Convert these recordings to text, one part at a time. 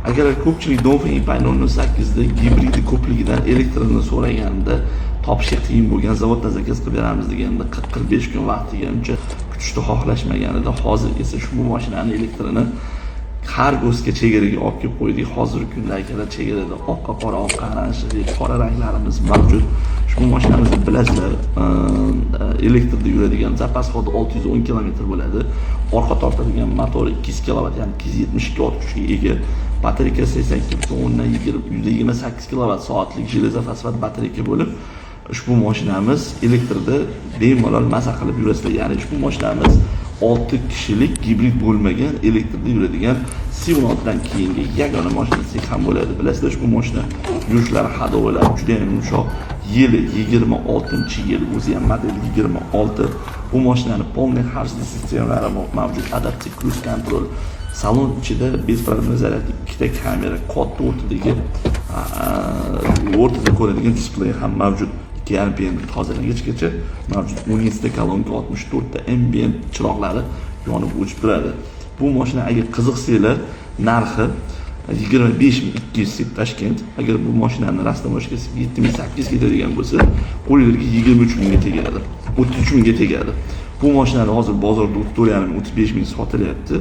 Agar ko'pchilik Dongfeng E-Pi 008 da gibridi ko'pligidan elektrini so'raganda, topishga qiyin bo'lgan, zavoddan zakaz qilib beramiz deganda 40-45 kun vaqtiga uncha kutishni xohlashmaganida, hozir esa ushbu mashinani elektrini Xorgosga, chegaraga olib kelib qo'ydik. Hozirgi kunda, akalar, chegarada oqqa qora, oqqa оранжевый, qora ranglarimiz mavjud. Ushbu mashinamizni bilasizlar, elektrda yuradigan, запас ход 610 kilometr bo'ladi. Orqa tortadigan motor 200 kilovat, ya'ni 272 ot kuchga ega. Batareyka 82,128 kilovat soatlik железофосфат batareyka bo'lib, ushbu mashinamiz elektrda bemalol maza qilib yurasizlar. Ya'ni ushbu mashinamiz 6 kishilik gibrid bo'lmagan, elektrda yuradigan C16 dan keyingi yagona mashina desak ham bo'ladi. Bilasizlar, ushbu mashina yurishlari, ходовой lari juda ham yumshoq. Yili 26-yil, o'zi ham model 26. Bu mashinani полный HD sistemalari mavjud, adaptiv cruise control, salon ichida беспроводной зарядка, ikkita kamera, katta o'rtadagi, o'rtada ko'radigan displey ham mavjud. 2,5 tozalagichgacha mavjud. 17 ta kolonka, 64 ta ambient chiroqlari yonib o'chib turadi. Bu mashina agar qiziqsanglar, narxi 25 200 Toshkent. Agar bu mashinani растаможка si 7800 ketadigan bo'lsa, qo'linglarga 23 mingga tegadi, 33 mingga tegadi. Bu mashinani hozir bozorda 34,5 ming, 35 ming sotilyapti.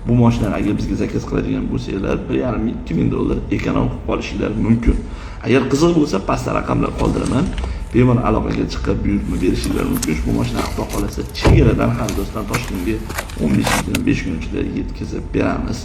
Bu mashinani agar bizga zakaz qiladigan bo'lsanglar, 1,5 ming, 2000 dollar ekonom qilib qolishinglar mumkin. Agar qiziq bo'lsa, pastda raqamlar qoldiraman, bemalol aloqaga chiqib, buyurtma berishinglar mumkin. Ushbu mashina, Xudo xohlasa, chegaradan, Xorgosdan Toshkentga 15-25 kun ichida yetkazib beramiz.